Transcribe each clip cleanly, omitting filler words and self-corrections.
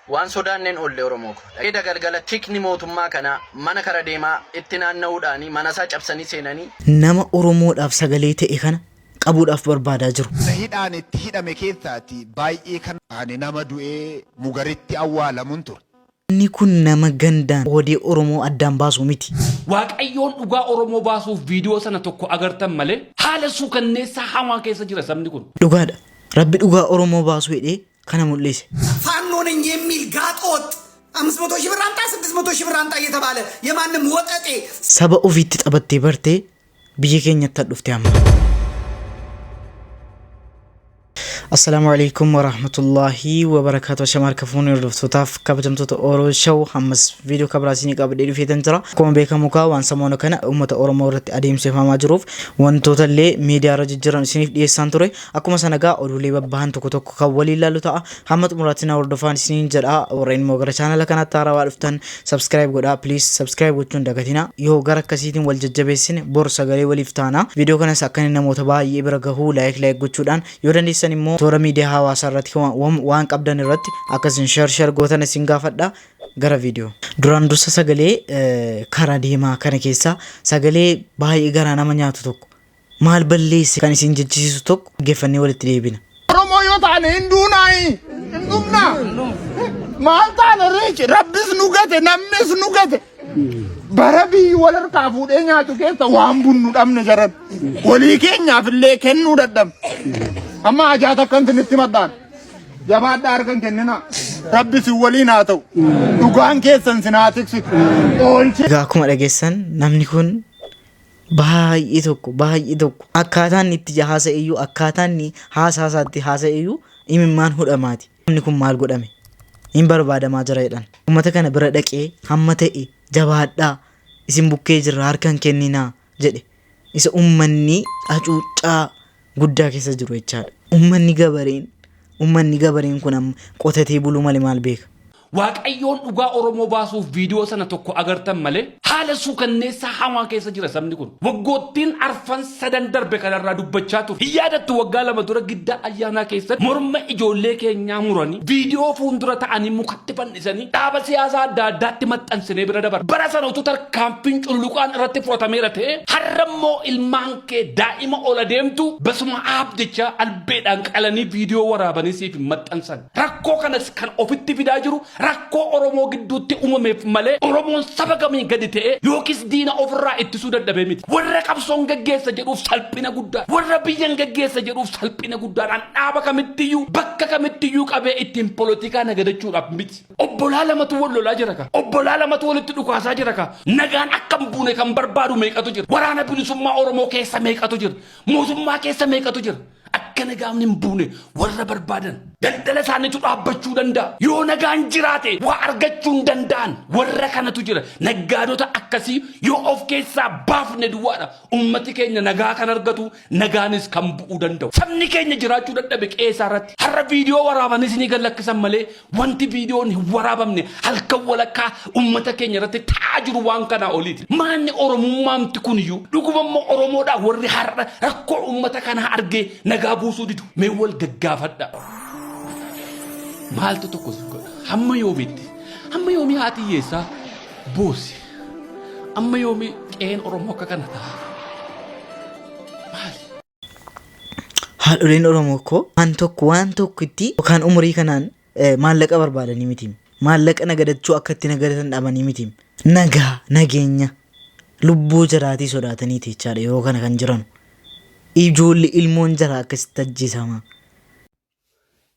Waan sodaanneen oolle Oromoo ko. Eda galgala tikni mootummaa kanaa mana kara deemaa itti naanna'uudhaani manasaa cabsanii seenanii, Nama Oromoodhaaf sagalee ta'e kana qabuudhaaf barbaadaa jiru. Isa hidhaan itti hidhame keessaati baay'ee kan. Ani nama du'ee Mugaritti awwaalamun ture. Namni kun nama gandaan qoodee Oromoo addaan baasu miti. Waaqayyoon dhugaa Oromoo baasuuf viidiyoo sana tokko agartan malee haala suukanneessaa hamaa keessa jira sabni kun. Dhugaadha. Rabbi dhugaa Oromoo baasuu jedhee kana mul'ise. ፋኖ ነኝ የሚል ጋጠ ወጥ 500,000 ብር አምጣ 600,000 ብር አምጣ እየተባለ የማንም ወጠጤ Saba ofiitti taphattee bartee biyya keenyatti dhufte amma. Assalaamu alaikum warahmatullahi wabarakaatu. Ashama harka fuunee hordoftootaaf kabajamtoota Oromoo Show ammas viidiyoo kabraa isinii qabadhee dhufeetan jira. Akkuma beekamu kaa waan samoona kana uummata Oromoo irratti adeemsifamaa jiruuf wantoota illee miidiyaa irra jijjiiran isiniif dhiyeessaan ture. Akkuma sana gaa oduulee babbahan tokko tokko kan waliin ilaallu ta'a. Hamma xumuraatti na hordofaan isiniin jedha. Warreen immoo gara chaanala kanaatti haarawaa dhuftan subscribe godhaa. Please subscribe gochuun dagatina. Yoo gara akkasiitiin wal jajjabeessine bor sagalee waliif taana. Viidiyoo kanas akka inni namoota baay'ee bira gahuu like like gochuudhaan yoo dandeessan immoo toora miidiyaa hawaasaa irratti waan qabdan irratti akkasiin share share gootan isin gaafadha. Gara viidiyoo. Duraan dursa sagalee karaa deemaa kana keessaa sagalee baay'ee garaa nama nyaatu tokko maal balleesse kan isin jechisiisu tokko dhaggeeffannee walitti deebina. Oromoo yoo taane hin duunaayi hin dhumnaa maal taane reechi rabbis nu gate namnis nu gate bara biyyi wal harkaa fuudhee nyaatu keessa waan bunnu dhabne jaran walii keenyaaf illee kennuu dadhabne amma ajaa takkan isinitti madhaan jabaadhaa harkan kenninaa rabbi sin waliin haa ta'u dhugaan keessan sin haa tiksitu oolchee. Egaa akkuma dhageessan namni kun baay'ee tokko baay'ee tokko akkaataan inni itti haasa'e iyyuu akkaataan inni haasaa isaatti haasa'e iyyuu imimmaan hudhamaati. Namni kun maal godhame? Hin barbaadamaa jira jedhan. Uummata kana bira dhaqee hamma ta'e jabaadhaa isin bukkee jirra harka hin kenninaa jedhe. Isa uummanni hacuuccaa guddaa keessa jiru jechaadha. Uummanni gabareen uummanni gabareen kun amma qotatee buluu malee maal beeka? Waaqayyoon dhugaa Oromoo baasuuf viidiyoo sana tokko agartan malee haala suukanneessaa hamaa keessa jira sabni kun. Waggoottiin arfan sadan darbe kanarraa dubbachaa ture. Hin yaadattu waggaa 2 dura giddaa ayyaanaa keessatti morma ijoollee keenyaa muranii viidiyoo fuuldura ta'anii mukatti fannisanii dhaaba siyaasaa adda addaatti maxxansinee bira dabarre. Bara sana utuu tarkaanfiin cululuqaan irratti fudhatameera ta'e har'a immoo ilmaan kee daa'ima ol adeemtu basuma aab jecha albeedhaan qalanii viidiyoo waraabanii siif hin maxxansan. Rakkoo kanas kan ofitti fidaa jiru rakkoo Oromoo gidduutti uumameef malee Oromoon saba kamiin gadi ta'ee yookiis diina ofirraa ittisuu dadhabee miti. Warra qabsoon gaggeessa jedhuuf salphina guddaa, warra biyyan gaggeessa jedhuuf salphina guddaadhaan dhaaba kamittiyyuu bakka kamittiyyuu qabee ittiin polotikaa nagadachuudhaaf miti. Obbolaa lamatu wal lolaa jira ka. Obbolaa lamatu walitti dhukaasaa jira ka. Nagaan akka hin buune kan barbaadu meeqatu jira. Waraana bilisummaa Oromoo keessa meeqatu jira. Mootummaa keessa meeqatu jira. Akka nagaan hin buune warra barbaadan daldala isaaniitu dhaabbachuu danda'a. Yoo nagaan jiraate waa argachuu hin danda'an warra kanatu jira. Naggaadota akkasii yoo of keessaa baafne duwwaadha. Ummati keenya nagaa kan argatu nagaanis kan bu'uu danda'u. Sabni keenya jiraachuu dadhabe qe'ee isaa irratti. Har'a viidiyoo waraabanii isinii gad lakkisan malee wanti viidiyoon hin waraabamne halkan walakkaa ummata keenya irratti ta'aa jiru waan kanaa oliiti. Maanni Oromummaamti kuniyyuu dhuguma immoo Oromoodhaa warri har'a rakkoo ummata kanaa argee nagaa buusuu didu. Mee wal gaggaafadha. Maaltu tokko si godha? Hamma yoomiitti? Hamma yoomii haati hiyyeessaa boossi? Amma yoomii qe'een Oromoo akka kana ta'a? Maali? Haadholeen Oromoo koo waan tokko waan tokko itti yookaan umurii kanaan maallaqa barbaadanii miti. Maallaqa nagadachuu akka itti nagadatan dhabanii miti. Nagaa nageenya lubbuu jaraatii sodaataniiti jechaadha yeroo kana kan jiranu. Ijoolli ilmoon jaraa akkasitti ajjeesamaa.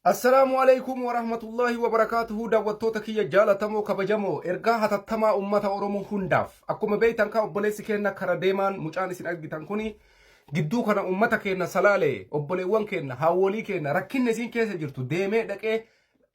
Assalaamu alaikum warahmatullahi wabarakaatuhu daawwattoota kiyya jaalatamoo kabajamoo ergaa hatattamaa ummata Oromoo hundaaf akkuma beektan kaa obboleessi keenna kara deemaan mucaan isin argitan kuni gidduu kana ummata keenna salaalee obboleewwan keenna haawwolii keenna rakkinni isin keessa jirtu deemee dhaqee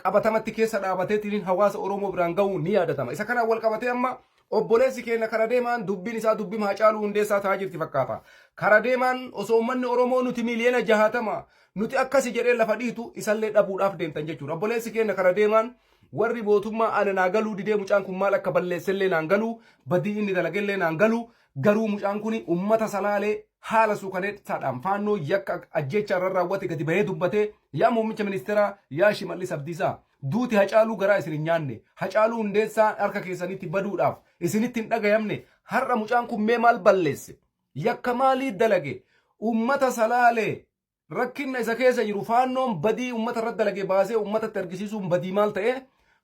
qabatamatti keessa dhaabateetiin hawaasa Oromoo biraan ga'uu ni yaadatama. Isa kanaan wal qabatee amma obboleessi keenya kara deemaan dubbiin isaa dubbii Haacaaluu Hundeessaa ta'aa jirti fakkaata. Kara deemaan osoo uummanni Oromoo nuti miiliyoona 60 nuti akkasi jedhee lafa dhiitu isallee dhabuudhaaf deemtan jechuudha. Obboleessi keenya kara deemaan warri mootummaa ana naa galuu didee mucaan kun maal akka balleessellee naan galuu badii inni dalagellee naan galuu garuu mucaan kun uummata Salaalee haala suukaneessaadhaan faannoo yakka ajjeechaa irra raawwate gadi bahee dubbatee yaa muummicha ministeeraa yaa Shimallis Abdiisaa Duuti Hacaaluu garaa isin hin nyaanne. Hacaaluu Hundeessaa harka keessanitti baduudhaaf isinitti hin dhagayamne. Har'a mucaan kun mee maal balleesse? Yakka maalii dalage? Uummata Salaalee rakkinna isa keessa jiru Faannoon badii uummata irratti dalage baasee uummatatti argisiisuun badii maal ta'e?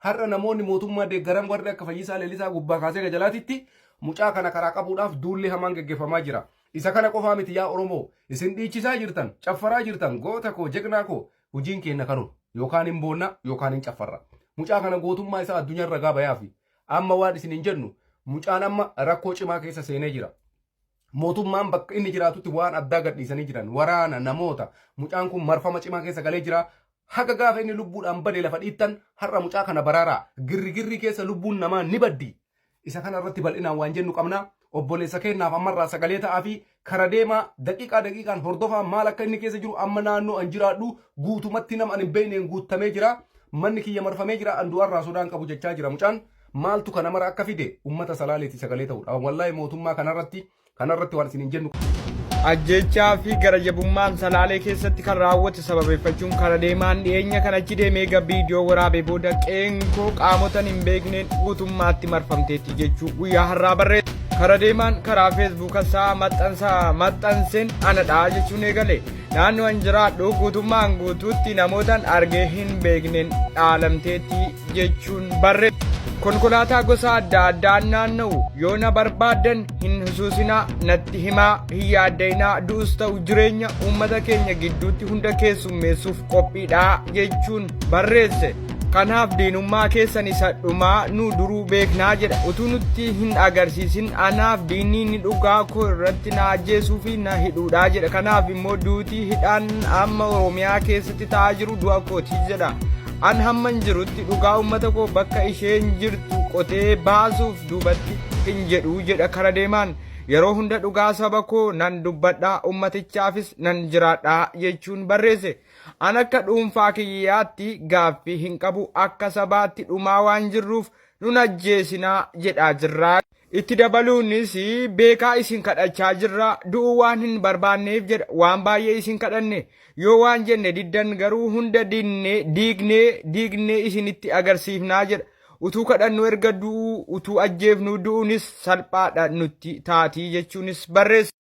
Har'a namoonni mootummaa deeggaran warri akka Fayyisaa Leellisaa gubbaa kaasee gajalaatitti mucaa kana karaa qabuudhaaf duulli hamaan geggeeffamaa jira. Isa kana qofaa miti yaa Oromoo. Isin dhiichisaa jirtan, caffaraa jirtan, goota koo, jegnaa koo, hojiin keenya kanuma. Yookaan hin boonna yookaan hin caffarra. Mucaa kana gootummaa isaa addunyaa ragaa bayaa fi amma waan isin hin jennu mucaan amma rakkoo cimaa keessa seenee jira. Mootummaan bakka inni jiraatutti waan addaa gadhiisanii jiran waraana namoota mucaan kun marfama cimaa keessa galee jira. Haga gaafa inni lubbuudhaan bade lafa dhiittan har'a mucaa kana baraaraa girrigirrii keessa lubbuun namaa ni baddi. Isa kana irratti bal'inaan waan jennu qabna. Obboleessa keenyaaf ammarraa sagalee ta'aa fi kara deemaa daqiiqaa daqiiqaan hordofaa maal akka inni keessa jiru amma naannoo an jiraadhu guutumatti nama an hin beekneen guutamee jira. Manni kiyya marfamee jira an du'arraa sodaan qabu jechaa jira mucaan. Maaltu kana mara akka fide uummata Salaaleeti sagalee ta'uudha. Wallaahi mootummaa kanarratti waan isin hin jennu. Ajjechaa fi gara-jabummaan Salaalee keessatti kan raawwate sababeeffachuun kara deemaan dhiyeenya kan achi deemee eega viidiyoo waraabee booda qe'een koo qaamotan hin beekneen guutummaatti marfamteetti jechuu guyyaa har'aa barreesse. Kara deemaan karaa Feesbuuka isaa maxxansa maxxanseen anadha jechuun eegale. Naannoo an jiraadhu guutummaan guutuutti namootan argee hin beekneen dhaalamteetti jechuun barreesse. Konkolaataa gosa adda addaan naanna'u yoo na barbaaddan hin husuusinaa natti himaa hin yaadda'inaa du'us ta'u jireenya uummata keenya gidduutti hunda keessummeessuuf qophiidha jechuun barreesse. Kanaaf diinummaa keessan isa dhumaa nu duruu beeknaa jedha. Utuu nutti hin agarsiisin anaaf diinni inni dhugaa koo irratti na ajjeesuu fi na hidhuudha jedha. Kanaaf immoo duutii hidhaan amma Oromiyaa keessatti ta'aa jiru du'a kooti jedha. An hamman jirutti dhugaa uummata koo bakka isheen jirtu qotee baasuuf duubatti hin jedhu jedha kara deemaan. Yeroo hunda dhugaa saba koo nan dubbadha uummatichaafis nan jiraadha jechuun barreesse. An akka dhuunfaa kiyyaatti gaaffii hin qabu akka sabaatti dhumaa waan jirruuf nun ajjeesinaa jedhaa jirra. Itti dabaluunis beekaa isin kadhachaa jirra du'uu waan hin barbaanneef jedha waan baay'ee isin kadhanne yoo waan jenne diddan garuu hunda dinnee diignee diignee isinitti agarsiifnaa jedha. Utuu kadhannu erga du'uu utuu ajjeefnuu du'uunis salphaadha nutti taatii jechuunis barreesse.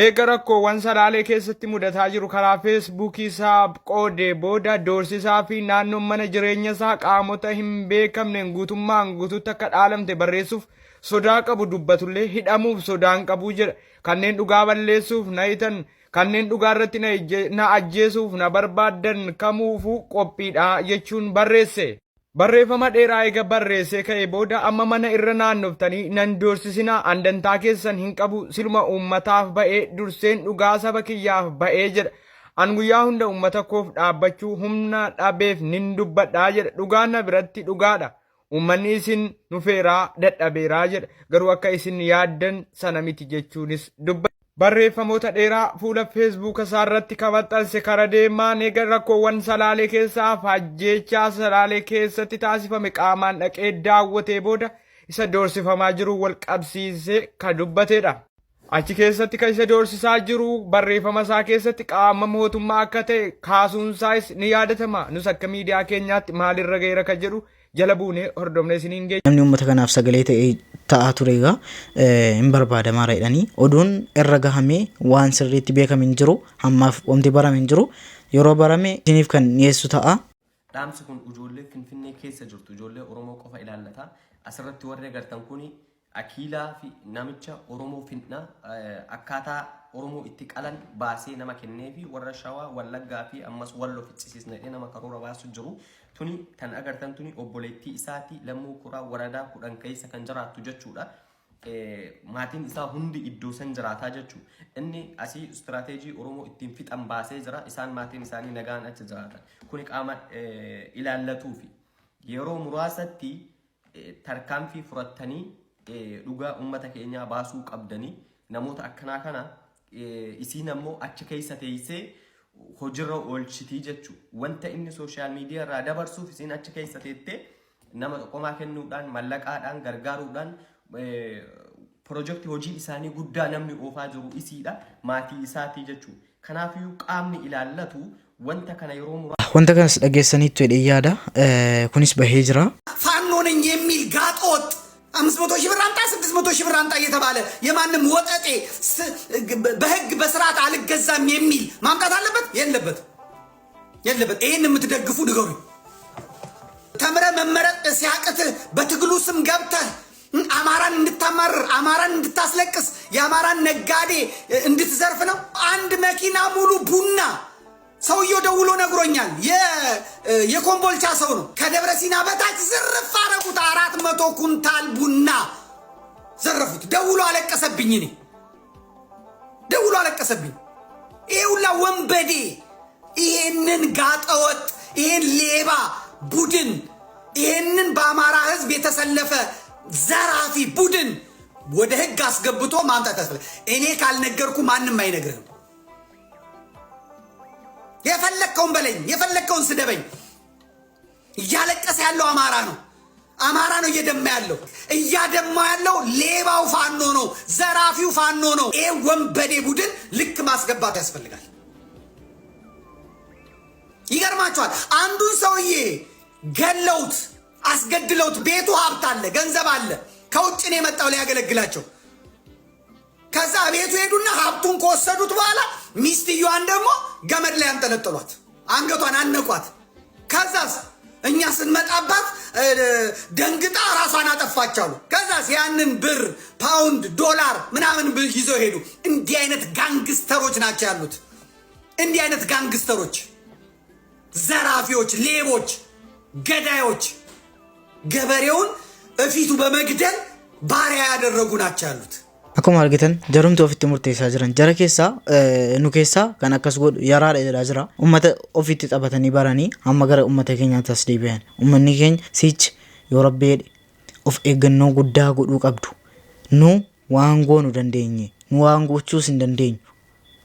Eega rakkoowwan Salaalee keessatti mudataa jiru karaa Feesbuukii isaa qoodee booda doorsisaa fi naannoon mana jireenya isaa qaamota hin beekamneen guutummaan guutuutti akka dhaalamte barreessuuf sodaa qabu dubbatullee hidhamuuf sodaan qabu jedha. Kanneen dhugaa balleessuuf na hitan, kanneen dhugaa irratti na ajjeesuuf na barbaaddan kamuufuu qophiidha jechuun barreesse. Barreeffama dheeraa eega barreessee ka'ee booda amma mana irra naannoftanii nan doorsisinaa an dantaa keessan hin qabu siluma uummataaf ba'ee durseen dhugaa saba kiyyaaf ba'ee jedha. An guyyaa hunda uummata koof dhaabbachuu humna dhabeef nin dubbadha jedha. Dhugaan na biratti dhugaadha. Uummanni isin nufeeraa dadhabeeraa jedha. Garuu akka isin yaaddan sana miti jechuunis dubbata. Barreeffamoota dheeraa fuula Feesbuuka isaa irratti kan maxxanse kara deemaan eega rakkoowwan Salaalee keessaaf ajjeechaa Salaalee keessatti taasifame qaamaan dhaqee daawwatee booda isa doorsifamaa jiru wal qabsiisee kan dubbatedha. Achi keessatti kan isa doorsisaa jiru barreeffama isaa keessatti qaama mootummaa akka ta'e kaasuunsaas ni yaadatama. Nus akka miidiyaa keenyaatti maalirra ga'eera kan jedhu jala buunee hordofnee isiniin geenya. Namni uummata kanaaf sagalee ta'ee ta'aa ture egaa hin barbaadamaara jedhanii oduun irra gahamee waan sirriitti beekame hin jiru hammaaf wanti barame hin jiru yeroo barame isiniif kan dhiyeessu ta'a. Dhaamsi kun ijoollee Finfinnee keessa jirtu ijoollee Oromoo qofa ilaallata. Asirratti warri agartan kuni Akiilaa fi namicha Oromoo Finna akkaataa Oromoo itti qalan baasee nama kennee fi warra Shawaa, Wallaggaa fi ammas Walloo ficcisiisna jedhee nama karoora baasu jiru. Tuni tan agartan tuni obboleettii isaati Lammuu Kuraa waradaa 10 keessa kan jiraattu jechuudha. Maatiin isaa hundi iddoo san jiraataa jechuudha. Inni asii istiraateejii Oromoo ittiin fixan baasee jira. Isaan maatiin isaanii nagaan achi jiraatan. Kuni qaama ilaallatuufi. Yeroo muraasatti tarkaanfii furattanii dhugaa uummata keenyaa baasuu qabdanii namoota akkanaa kana isiin ammoo achi keessa teessee hojirra oolchitii jechuu wanta inni sooshaal miidiyaa irraa dabarsuuf isiin achi keessa teettee nama xoqomaa kennuudhaan mallaqaadhaan gargaaruudhaan pirojektii hojii isaanii guddaa namni oofaa jiru isiidha maatii isaatii jechuu kanaafiyyuu qaamni ilaallatu wanta kana yeroo muraasa. Wanta kanas dhageessaniittu jedhee yaada. Kunis bahee jira. ፋኖ ነኝ የሚል ጋጠ ወጥ 500,000 ብር አምጣ፣ 600,000 ብር አምጣ እየተባለ የማንም ወጠጤ በህግ በስርዓት አልገዛም የሚል ማምጣት አለበት የለበት የለበት። ይህን የምትደግፉ ንገሩኝ። ተምረህ መመረቅ ሲያቅትህ በትግሉ ስም ገብተህ አማራን እንድታማርር፣ አማራን እንድታስለቅስ፣ የአማራን ነጋዴ እንድትዘርፍ ነው። አንድ መኪና ሙሉ ቡና ሰውየው ደውሎ ነግሮኛል። የኮምቦልቻ ሰው ነው። ከደብረ ሲና በታች ዝርፍ አረጉት። 400 ኩንታል ቡና ዘረፉት። ደውሎ አለቀሰብኝ። እኔ ደውሎ አለቀሰብኝ። ይሄ ሁላ ወንበዴ፣ ይሄንን ጋጠወጥ፣ ይሄን ሌባ ቡድን፣ ይሄንን በአማራ ሕዝብ የተሰለፈ ዘራፊ ቡድን ወደ ህግ አስገብቶ ማምጣት ያስፈልጋል። እኔ ካልነገርኩ ማንም አይነግርህም። የፈለግከውን በለኝ፣ የፈለግከውን ስደበኝ። እያለቀሰ ያለው አማራ ነው። አማራ ነው እየደማ ያለው። እያደማ ያለው ሌባው ፋኖ ነው፣ ዘራፊው ፋኖ ነው። ይሄ ወንበዴ ቡድን ልክ ማስገባት ያስፈልጋል። ይገርማቸዋል። አንዱን ሰውዬ ገለውት አስገድለውት፣ ቤቱ ሀብት አለ፣ ገንዘብ አለ፣ ከውጭ ነው የመጣው ሊያገለግላቸው። ከዛ ቤቱ ሄዱና ሀብቱን ከወሰዱት በኋላ ሚስትየዋን ደግሞ ገመድ ላይ አንጠለጠሏት፣ አንገቷን አነቋት። ከዛስ እኛ ስንመጣባት ደንግጣ ራሷን አጠፋች አሉ። ከዛስ ያንን ብር፣ ፓውንድ፣ ዶላር ምናምን ይዘው ሄዱ። እንዲህ አይነት gangster ኦች ናቸው ያሉት። እንዲህ አይነት gangster ኦች፣ ዘራፊዎች፣ ሌቦች፣ ገዳዮች፣ ገበሬውን እፊቱ በመግደል ባሪያ ያደረጉ ናቸው ያሉት። Akkuma argitan jarumti ofitti murteessaa jiran jara keessaa nu keessaa kan akkas godhu yaraadha jedhaa jira. Uummata ofitti taphatanii baranii amma gara uummata keenyaatti as deebi'an. Uummanni keenya sichi yoo rabbi jedhe of eeggannoo guddaa godhuu qabdu. Nu waan goonu dandeenye, nu waan gochuus hin dandeenyu.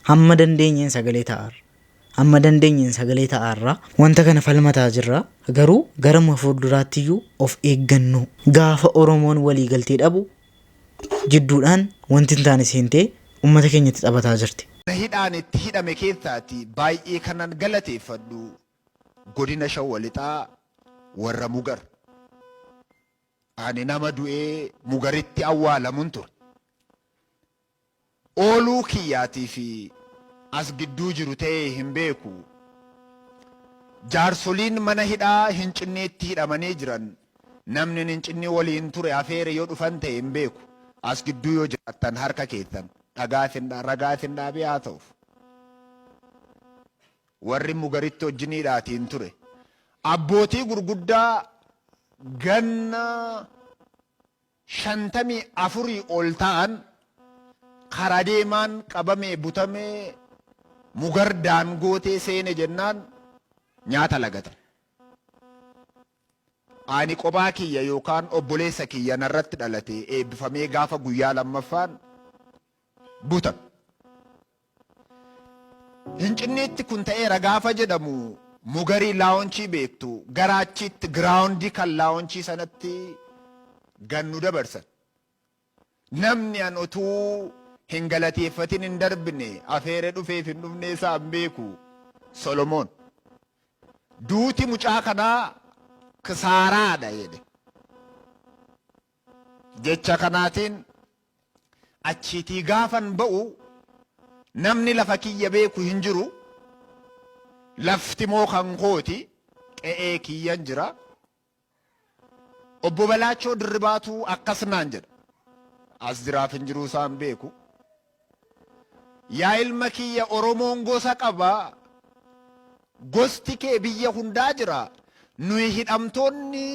Hamma dandeenyeen sagalee ta'aarra. Hamma dandeenyeen sagalee ta'aarra. Wanta kana falmataa jirra. Garuu garuma fuulduraattiyyuu of eeggannoo gaafa Oromoon walii galtee dhabu jidduudhaan wanti hin taane seentee uummata keenyatti taphataa jirti. Hidhaan itti hidhame keessaati baay'ee kanan galateeffadhu godina Shawwa Lixaa warra Mugar. Ani nama du'ee Mugaritti awwaalamun ture. Ooluu kiyyaatii fi as gidduu jiru ta'ee hin beeku. Jaarsoliin mana hidhaa hin cinneetti hidhamanii jiran namni hin cinne waliin ture afeere yoo dhufan ta'e hin beeku. As gidduu yoo jiraattan harka keessan dhagaa isin ragaa isin dhaabee haa ta'uuf. Warri Mugaritti wajjiniidhaatiin ture. Abbootii gurguddaa ganna 54 ol ta'an karaa deemaan qabamee butamee Mugar daangootee seene jennaan nyaata lagatan. Ani qophaa kiyya yookaan obboleessa kiyya narratti dhalate eebbifamee gaafa guyyaa lammaffaan butame. Hincinniitti kun ta'eera gaafa jedhamu Mugarii laawonchii beektu garaachitti ground kan laawonchii sanatti gannu dabarsan. Namni an utuu hin galateeffatin hin darbine afeere dhufeef hin dhufne isaa hin beeku Solomoon. Duuti mucaa kanaa kisaaraadha jedhe. Jecha kanaatiin achiitii gaafan ba'u namni lafa kiyya beeku hin jiru. Lafti moo kan kooti, qe'ee kiyyan jira. Obbo Balaachoo Dirribaatu akkas naan jedha. As jiraaf hin jiruu isaan beeku. Yaa ilma kiyya, Oromoon gosa qaba. Gosti kee biyya hundaa jira. Nuyi hidhamtoonni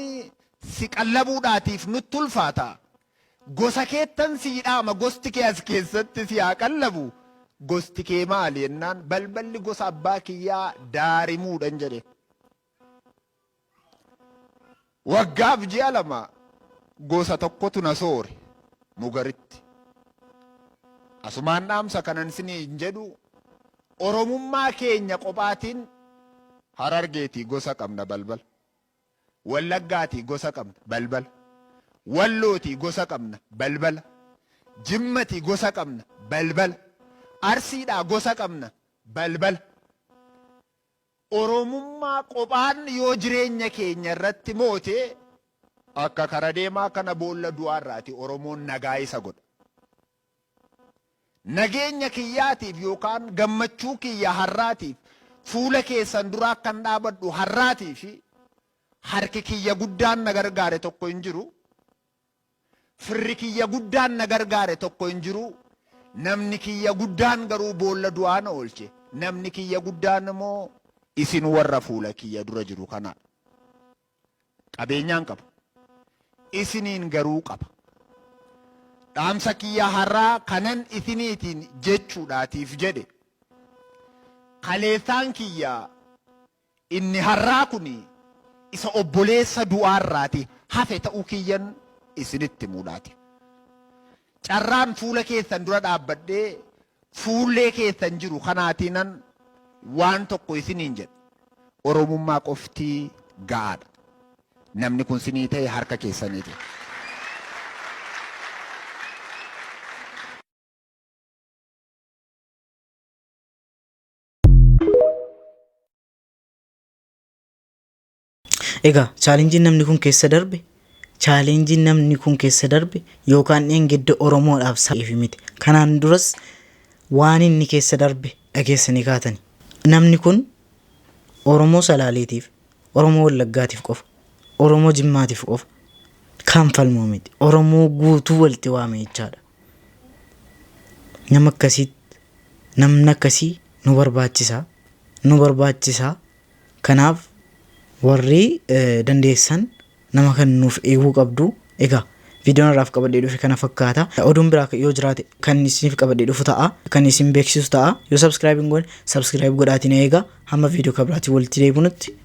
si qallabuudhaatiif nutti ulfaata. Gosa keettan sii dhaama, gosti kee as keessatti si haa qallabu. Gosti kee maali jennaan balballi gosa abbaa kiyyaa daarimuudhan jedhe. Waggaaf ji'a 2 gosa tokkotu na soore Mugaritti. Asumaan dhaamsa kanan isinii hin jedhu, Oromummaa keenya qophaatiin Harargeetii gosa qabna balbala. Wallaggaatii gosa qabna balbala. Wallootii gosa qabna balbala. Jimmatii gosa qabna balbala. Arsiidhaa gosa qabna balbala. Oromummaa qophaan yoo jireenya keenya irratti moote akka kara deemaa kana boolla du'aarraati Oromoon nagaa isa godha. Nageenya kiyyaatiif yookaan gammachuu kiyya har'aatiif fuula keessan dura akkan dhaabadhu har'aatii fi harki kiyya guddaan na gargaare tokko hin jiru. Firri kiyya guddaan na gargaare tokko hin jiru. Namni kiyya guddaan garuu boolla du'aa na oolche. Namni kiyya guddaan immoo isin warra fuula kiyya dura jiru kanaadha. Qabeenyaan qabu. Isiniin garuu qaba. Dhaamsa kiyya har'aa kanan isiniitiin jechuudhaatiif jedhe. Kaleessaan kiyya Inni har'aa kun isa obboleessa du'aarraati hafe ta'uu kiyyan isinitti himuudhaati. Carraan fuula keessan dura dhaabbadhee fuullee keessan jiru kanaatiinan waan tokko isiniin jedha. Oromummaa qofti ga'aadha. Namni kun sinii ta'e harka keessaniiti. Egaa chaalenjiin namni kun keessa darbe chaalenjiin namni kun keessa darbe yookaan dheengadda Oromoodhaaf sa'eef miti. Kanaan duras waan inni keessa darbe dhageessanii kaatani. Namni kun Oromoo Salaaleetiif, Oromoo Wallaggaatiif qofa, Oromoo Jimmaatiif qofa kan falmu miti. Oromoo guutuu walitti waame jechaadha. Nama akkasiitti namni akkasii nu barbaachisa. Nu barbaachisa. Kanaaf warri dandeessan nama kan nuuf eeguu qabdu. Egaa viidiyoon har'aaf qabadhee dhufe kana fakkaata. Oduun biraa yoo jiraate kan isiniif qabadhee dhufu ta'a. Kan isin beeksisu ta'a. Yoo subscribe hin goone subscribe godhaatii na eegaa. Hamma viidiyoo kan biraatiin walitti deebinutti